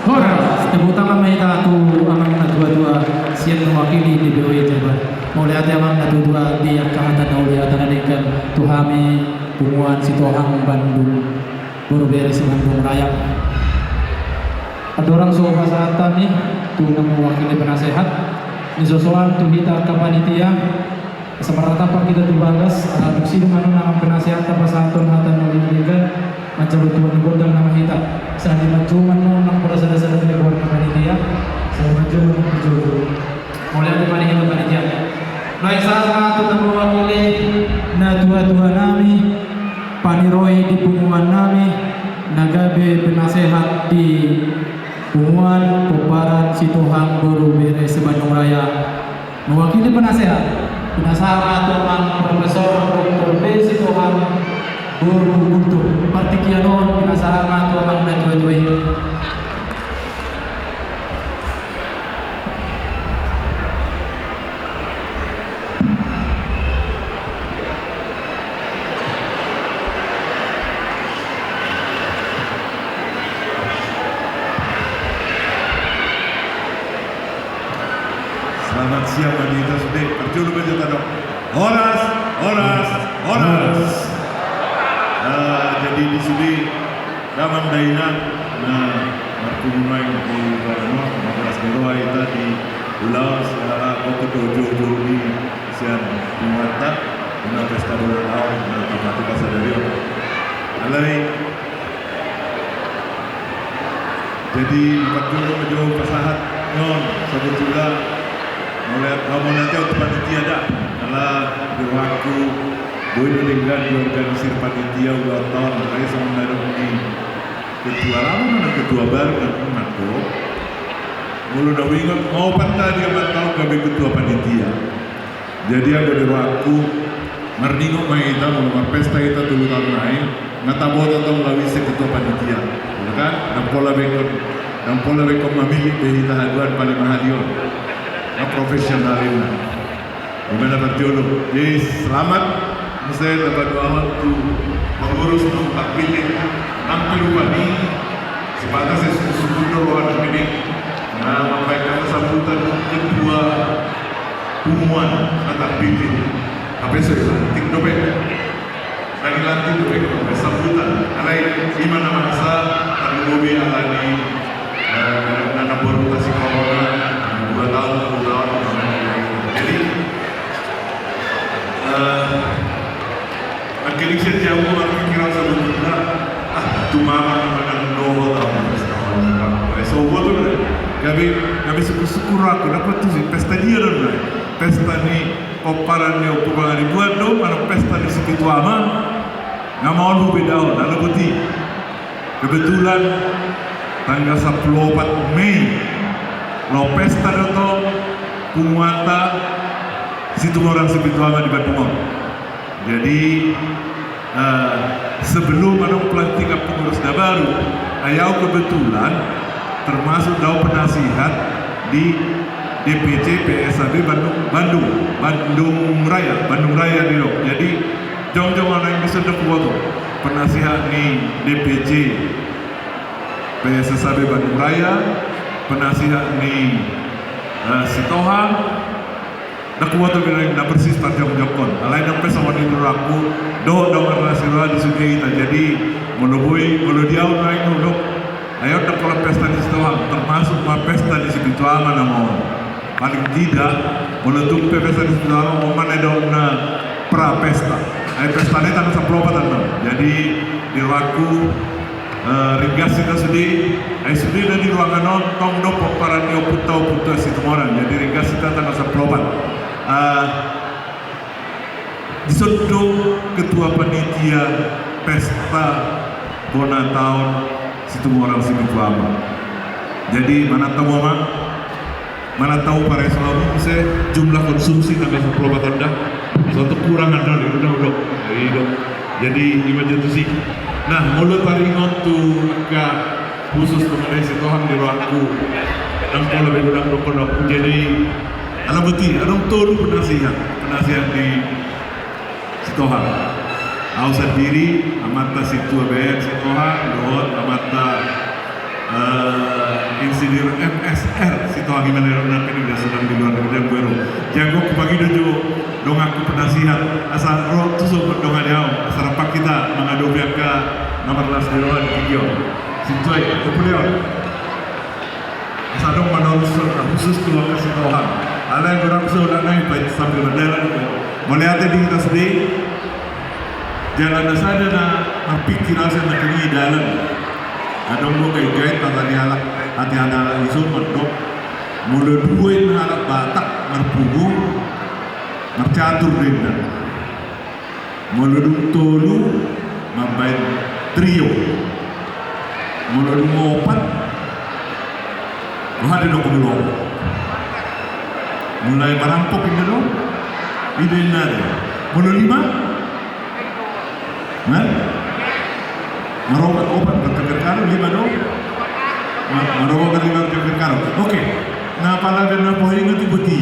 horas. Tepuk tangan ma hita tu amang na tua-tua sian mewakili D P W Jawa Barat. Mauliate amang na tua-tua di angka hata na uli, hata na denggan tu hami punguan Sitohang Bandung Boru Bere se-Bandung Raya. Andorang so pasahat hami tu na mewakili penasehat, nisosoan tu hita angka panitia, asa marratapan hita tu bagas, asa dung sidung annon angka penasehat pasahathon hata na uli na denggan, manjalo tuan ni gondang nama hita. Asa dimanjou ma annon nang pola sada-sada ni goar ni panitia, asa manjou ma annon tu jolo. Mauliate ma di hita panitia. Laos sahat ma tu na mewakili na tua-tua nami, paniroi di punguan nami, na gabe penasehat di punguan pomparan Sitohang Boru Bere se-Bandung Raya. Mewakili penasehat, pinasahat ma tu amang Profesor Doktor B Sitohang Boru Guntur. Partingkian on pinasahat ma tu amang na tua-tua i. Selamat siang ma di hita sude. Parjolo ma hita dok. Horas, horas, horas. Ah, jadi di sude damang dainang na marpungu nuaeng di badan on, marlas ni roha hita di ulaon siala gokhon dohot jou-jou ni sian punguanta, di na pesta ulang tahun na tiba-tiba sadari on. Alai, jadi, na parjolo ma jo pasahat on, sabotulna, mauliate, mauliate tu panitia da, ala di rohangku, boi do denggan diorganisir panitia ulaonta on, alai songon na didok ni ketua lama, mana ketua baru, kan, ingat do. Molo na huingot, mauliate di amanta on gabe ketua panitia. Jadi, anggo di rohangku, marningot ma hita, molo marpesta hita tolu taon nai, nga taboto tong laho ise ketua panitia. Iya kan? Ndang pola be ingkon, ndang pola be ingkon mamillit be hita haduan paling mahali on. Nga profesional inna. Ima na parjolo. Jadi, selamat. Muse na paduahon tu pengurus na tarpilih. Nang pe rupani, sebatas ya syukur-syukur do roha nami. Nah, mambahen kata sambutan ketua punguan na tarpilih. Hape so dilantik dope. Na dilantik dope, sambutan. Alai ima na masa, tarlumobi alani, eh, na namboru ta si corona, dua taon, dua taon. Jadi, eh, angka disi aja aku marpikiran sabotulna, ah, tu mama na manang dohot au. Eh, so botul deh. Gabe, gabe syukur-syukur aku, dapat tu si pesta dia dong, nah. Pesta ni pomparan ni Ompu Pangaribuan do, manang pesta ni Sipitu Ama, nga maol hubedaon, ala boti. Kebetulan tanggal sampulu opat Mei, laho pesta do tong punguanta Situmorang Sipitu Ama di Bandung on. Jadi, eh, sebelum adong pelantikan pengurus na baru, ai au kebetulan termasuk do au penasihat di D P C P S A B Bandung, Bandung, Bandung Raya, Bandung Raya didok. Jadi, jongjong au naeng dison do huboto. Penasihat ni D P C P S S A B Bandung Raya, penasihat ni, eh, Sitohang, ndang huboto be na bersih tarjongjonghon. Alai nang pe songon i do rohangku, dohot dongan na siroha di sude hita. Jadi, molo boi, molo di au nuaeng do, ai on ndang pola pesta ni Sitohang, termasuk ma pesta ni si Pitu Ama nama on. Paling tidak, molo tung pe pesta ni si Pitu Ama, on ma na didok na pra pesta. Ai pesta na i tanggal sampulu opat annon. Jadi, di rohangku, eh, ringgas hita sude, ai sude na di ruangan on, tong do pomparan ni ompunta, ompunta Situmorang. Jadi, ringgas hita tanggal sampulu opat. Eh, Dison do ketua panitia pesta bona taon Situmorang si Pitu Ama. Jadi, manat hamu, Amang, manat hamu, pareso hamu muse jumlah konsumsi tanggal sampulu opat on da. Songon tu kurang annon, i do, i do. Jadi, i ma jo tusi. Nah, molo taringot tu angka khusus tu mengenai Sitohang di rohangku, ndang pola be godang dohonon. Jadi, ala boti, adong tolu penasihat, penasihat di Sitohang. Au sandiri, amanta Sintua B M Sitohang, dohot amanta, eh, Insinyur M S R Sitohang, i ma na didok nangkin, dia sedang di luar negeri, dia baru. Jadi, hupangido jo donganku penasihat, asa ro tuson mandongani au, asa rap hita mangadopi angka na marlas ni roha di tingki on. Sintua i, Ompu Leon. Asa adong ma na urusan khusus tu angka Sitohang. Alai godang so ulang nai baen sambil mardalan. Mauliate di hita sude. Jala na sada na marpingkir au sian na kini dalan. Adong do gaigait hata ni halak, hata ni halak i so mandok, molo dua inna halak Batak marpungu, marcatur do inna. Molo dung tolu, mambaen trio. Molo dung opat, boha do didok molo opat? Mulai marampok inna do. I do inna do. Molo lima? Hah? Maropat, opat, bertengkar karo, lima do. Ma-, maropat, lima, bertengkar karo. Oke. Nah, apalagi na poha inna tu boti.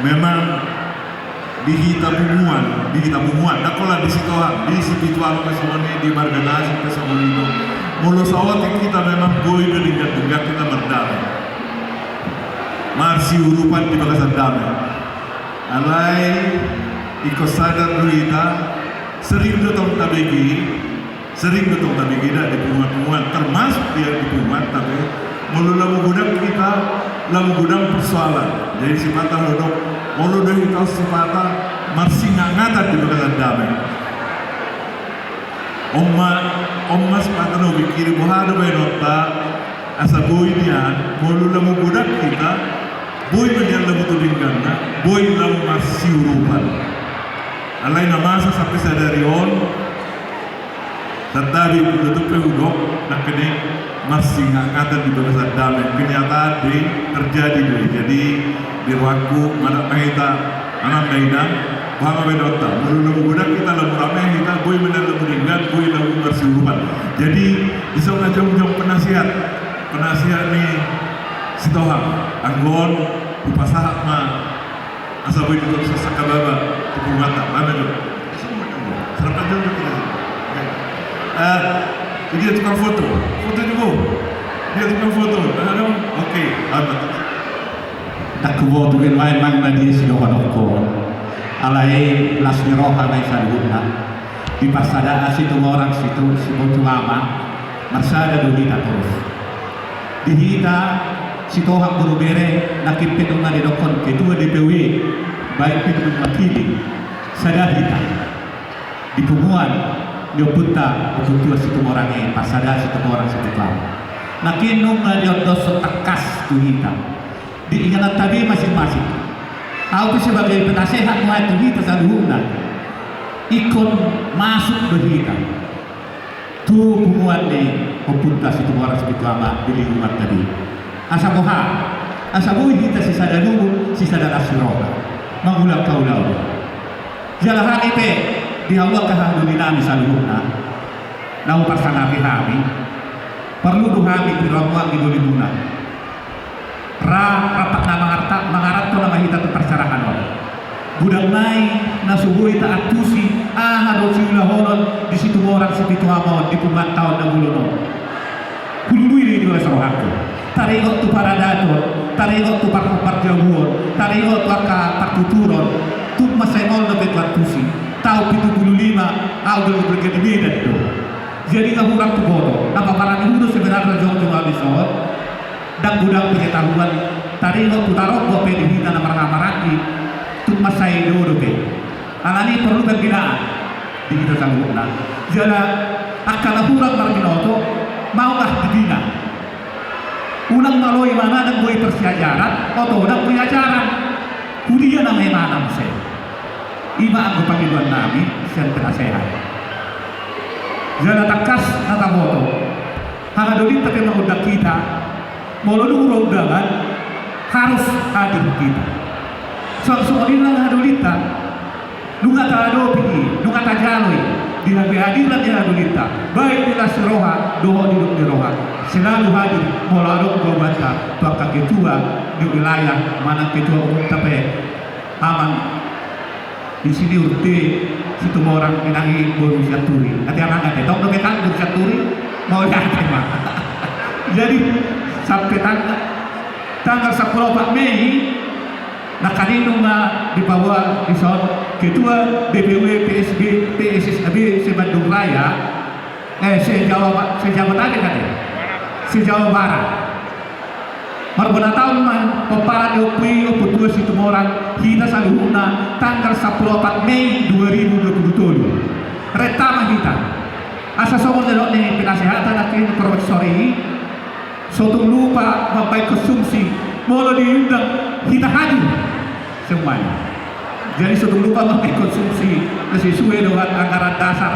Memang di hita punguan, di hita punguan, ndang holan di Sitohang, di si Pitu Ama pe songon i, di marga na asing pe songon i do. Molo saotik hita memang boi do denggan-denggan hita mardame. Marsiurupan di bagasan dame. Alai, ingkon sadar do hita, sering do tong tabege, Sering do tong tabege da di punguan-punguan, termasuk dia di punguan, tapi molo lamu godang hita, lamu godang persoalan. Jadi sipata hudok, molo do hita sipata marsinangatan di bagasan dame. On ma, on ma sipata na hupingkiri, boha do baenonta, asa boi nian, molo lamu godang hita, boi ma nian lamu tu dengganna, boi lamu marsiurupan. Alai na masa sampe sadari on, Santabi, molo tung pe hudok, nangkining marsinangatan di bagasan dame. Kenyataan do i, terjadi do i. Jadi, di rohangku, manat ma hita, amang dainang, boha ma baenonta. Molo lamu godang hita, lamu rame hita, boi ma nian lamu denggan, boi lamu marsiurupan. Jadi, dison na jongjong penasihat, penasihat ni Sitohang, anggo on, hupasahat ma Asa boi didok sasakababa tu punguanta, mana jo? Serapat jo tu. Eh, dia tukang foto. Foto jo. Dia tukang foto. Mana dong? Oke, aman. Ndang huboto be nuaeng, Amang, na dia sidohononkon. Alai las ni roha ma i saluhutna. Di parsadaan Situmorang, Situ, Sipitu Ama, marsada do hita torus. Di hita, Sitohang boru bere, nangkin pe nunga didokkon ketua D P W, baen pe nunga mangkiling, sada hita. Di punguan, di ompunta, Ompu Tua Situmorang i, parsadaan Situmorang, Situmorang. Nangkin nunga diondoshon tangkas tu hita. Di ingananta be masing-masing. Au pe sebagai penasehat nuaeng tu hita saluhutna. Ingkon masuk do hita tu punguan ni ompunta Situmorang Sipitu Ama di lingkungan tadi. Asa boha, asa boi hita sisada lubuk, sisada las ni roha. Mangulahon haulaon. Jala hami pe, di hamu angka haha doli nami saluhutna, na huparsangapi hami, parlu do hami piromuan di dolimuna. Ra, rap na mangarta-, mangaranto nama hita tu parserahan on. Godang nai na so boi taantusi, aha do siulahonon di Situmorang Sipitu Ama on di punguanta on na bolon on. Hulului do i di las rohangku. Taringot tu paradaton, taringot tu par-, parjabuon, taringot tu angka partuturon, tung mansai maol dope taantusi. Taon pitu pulu lima, au gabe brigade Medan do. Jadi nga hurang tuboto, na paparani hudo sebenarna jongjong au dison, ndang godang pengetahuan, taringot tu tarombo pe di hita na marhahamaranggi, tung mansai do dope. Alani i porlu pembinaan di hita saluhutna. Jala angka na hurang marbinoto, maol ma dibina. Unang maloi manang boi parsiajaran, oto ndang boi ajaran. Hudia nama imana muse. Ima anggo pangidoan nami sian penasehat. Jala tangkas na taboto, haradolinta pe mangundang hita, molo dung ro undangan, harus hadir hita. Songon i nang haradolinta, nunga taadopi i, nunga tajalo i, di hahadiran ni haradolinta, baik di las ni roha dohot di dongan ni roha, selalu hadir molo adong baoanta tu angka ketua ni wilayah manang ketua umumta pe. Amang, di sini urte Situmorang, inang i boru Sianturi. Ate amang ate, tong dope kan boru Sianturi? Mauliate ma. Jadi sampe tanggal, tanggal sampulu opat Mei, nangkaning nunga dipaboa dison ketua D P W P S B, P S S A B se-Bandung Raya, eh, se-Jawa Ba-, se-Jabodetabek ate? Se-Jawa Barat. Marbona taon ma pomparan ni ompu i, Ompu Tuan Situmorang, hita saluhutna tanggal sampulu opat Mei dua ribu dua pulu tolu. Renta ma hita. Asa songon na nidok ni penasehat nangkin profesor i, so tung lupa mambahen konsumsi, molo diundang hita hadir semuanya. Jadi so tung lupa mambahen konsumsi na sesuai dohot anggaran dasar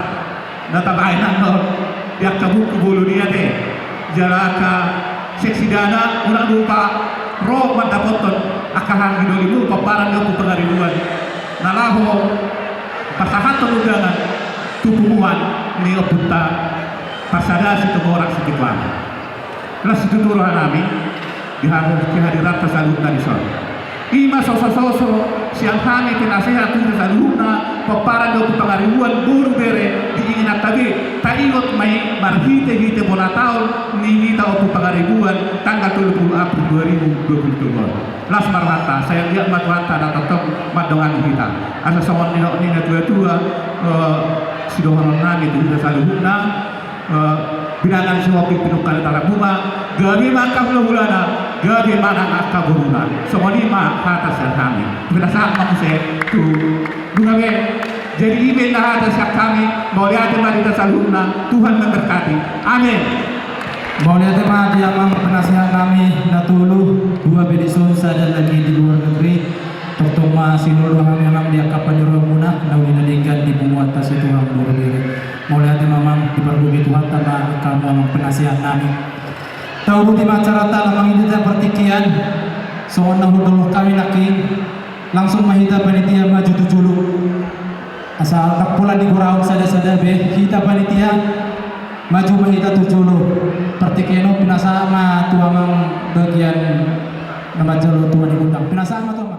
na tabahen annon di angka buku bolon i ate. Jala angka seksi dana unang lupa ro mandapothon angka hahidolimu pomparan ni Ompu Pangaribuan na laho pasahathon undangan tu punguan ni ompunta Parsada Situmorang Sipitu Ama. Las situtu rohanami di ha-, kehadiranta saluhutna dison. Ima sosososo sian hami penasehat tu hita saluhutna, pomparan ni Ompu Pangaribuan boru bere di ingananta be, taingot ma i marhitehite bona taon ni hita Ompu Pangaribuan tanggal tolu pulu April dua ribu dua pulu tolu on. Las ma rohanta, sai anggiat ma Tuhanta na tongtong mandongani hita. Asa songon nidok ni natuatua, eh, sidohononnami tu hita saluhutna, eh, binanga ni sihombing pinungka ni tarabunga, gabe ma angka hulahulana, gabe ma nang angka boruna. Songon i ma hata sian hami. Pinasahat ma muse tu nunga be. Jadi i ma na hata sian hami, mauliate ma di hita saluhutna, Tuhan memberkati. Amin. Mauliate ma di amang penasehatnami na tolu, dua be dison, sada lagi di luar negeri. Tongtong ma sinur do hami amang di angka pandirohonmuna na uli na denggan di punguanta Situmorang boru bere. Mauliate ma amang, dipargogoi Tuhanta ma hamu amang penasehatnami. Tauduti ma acaranta, lam mangido hita partingkian. Songon na hundul hami nangkin, langsung ma hita panitia maju tu jolo. Asa ndang pola digoraon sada-sada be, hita panitia maju ma hita tu jolo. Partingkian on pinasahat ma tu amang bagian na manjalo tua ni gondang. Pinasahat ma tu amang.